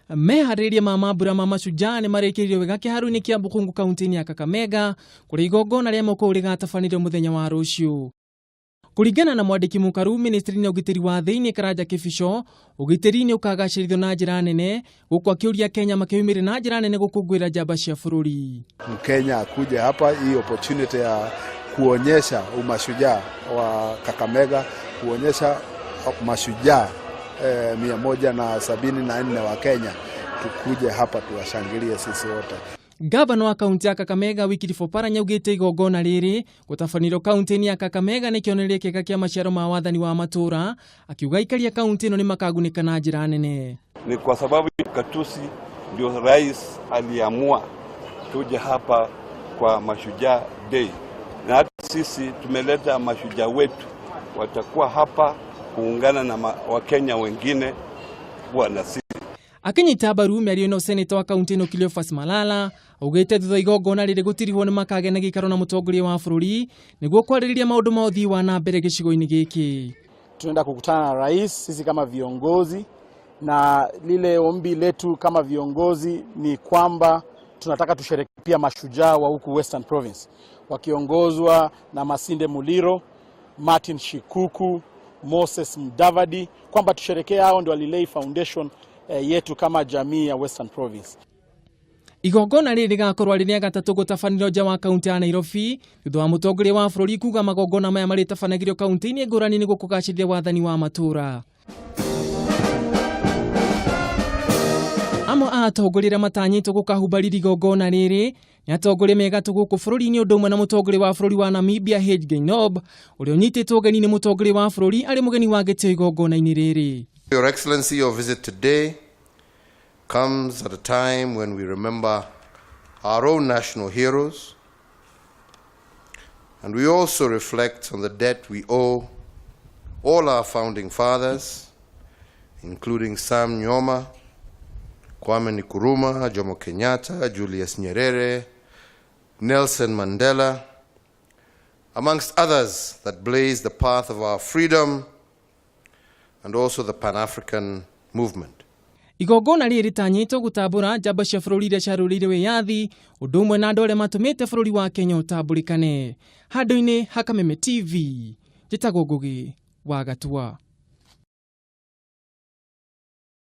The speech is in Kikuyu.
Meharĩrĩria ma mambura ma Mashujaa nĩmarĩkĩrire wega kĩharo-inĩ kĩa Bukhungu kaunti-inĩ ya Kakamega kũrĩa igongona rĩa kũu rĩgatabanĩrio mũthenya wa rũciũ. Kũringana na mwandĩki mũkaru ministry-inĩ ya ũgitĩri wa thĩinĩ Karanja Kĩbico, ũgitĩri nĩ ũkagacĩrithio na njĩra nene gũkũ akĩũria Kenya makĩyumĩria na njĩra nene gũkũngũĩra njamba cia bũrũri. Mkenya akuje hapa, hii opportunity ya kuonyesha umashujaa wa Kakamega, kuonyesha mashujaa 174 wa Kenya, tukuje hapa tuwashangilie sisi wote. Gavana wa kaunti ya Kakamega Wycliffe Oparanya augĩte igongona rĩrĩ gũtabanĩrio kaunti-inĩ ya Kakamega nĩ kĩonereria kĩega kĩa maciaro ma wathani wa matũũra, akiuga aikari a kaunti ĩno nĩ makagunĩka na njĩra nene. Ni kwa sababu katusi ndio rais aliamua tuje hapa kwa Mashujaa Day, na hata sisi tumeleta mashujaa wetu watakuwa hapa kuungana na Wakenya wengine kuwa na sisi. Akĩnyita mbaru mĩario ĩno, seneta wa kaunti ĩno Cleophas Malala augĩte thutha igongona rĩrĩ gũtirihwo nĩ makagĩa na gĩikaro na mũtongoria wa bũrũri nĩguo kwarĩrĩria maũndũ ma ũthii wa na mbere gĩcigo-inĩ gĩkĩ. Tunaenda kukutana na rais sisi kama viongozi, na lile ombi letu kama viongozi ni kwamba tunataka tusherehekee pia mashujaa wa huku Western Province wakiongozwa na Masinde Muliro, Martin Shikuku, Moses Mudavadi, kwamba tusherekee hao ndio walilay foundation yetu kama jamii ya Western Province. Igongona rĩrĩ rĩgakorwo rĩ rĩa gatatũ gũtabanĩrio nja wa kaunti ya Nairobi thutha wa mũtongoria wa bũrũri kuga magongona maya marĩtabanagĩrio kaunti-inĩ ngũrani nĩguo kũgacĩrithia wathani wa matũũra. Amwe a atongoria arĩa matanyĩtwo gũkahumba riri igongona rĩrĩ nĩ atongoria me gatũ gũkũ bũrũri-inĩ ũndũ ũmwe na mũtongoria wa bũrũri wa Namibia Hage Geingob, ũrĩa ũnyitĩtwo ũgeni nĩ mũtongoria wa bũrũri arĩ mũgeni wa gĩtĩo igongona-inĩ rĩrĩ. Your Excellency, your visit today comes at a time when we remember our own national heroes, and we also reflect on the debt we owe all our founding fathers, including Sam Nujoma, Kwame Nkrumah, Jomo Kenyatta, Julius Nyerere, Nelson Mandela, amongst others that blazed the path of our freedom and also the Pan-African movement. Igongona rĩrĩ rĩtanyĩtwo gũtambũra njamba cia bũrũri iria ciarũĩrĩire wĩyathi ũndũ ũmwe na andũ arĩa matũmĩte bũrũri wa Kenya ũtambũrĩkane. Handũ-inĩ ha Kameme TV, njĩtagwo Ngũgĩ wa Gatua.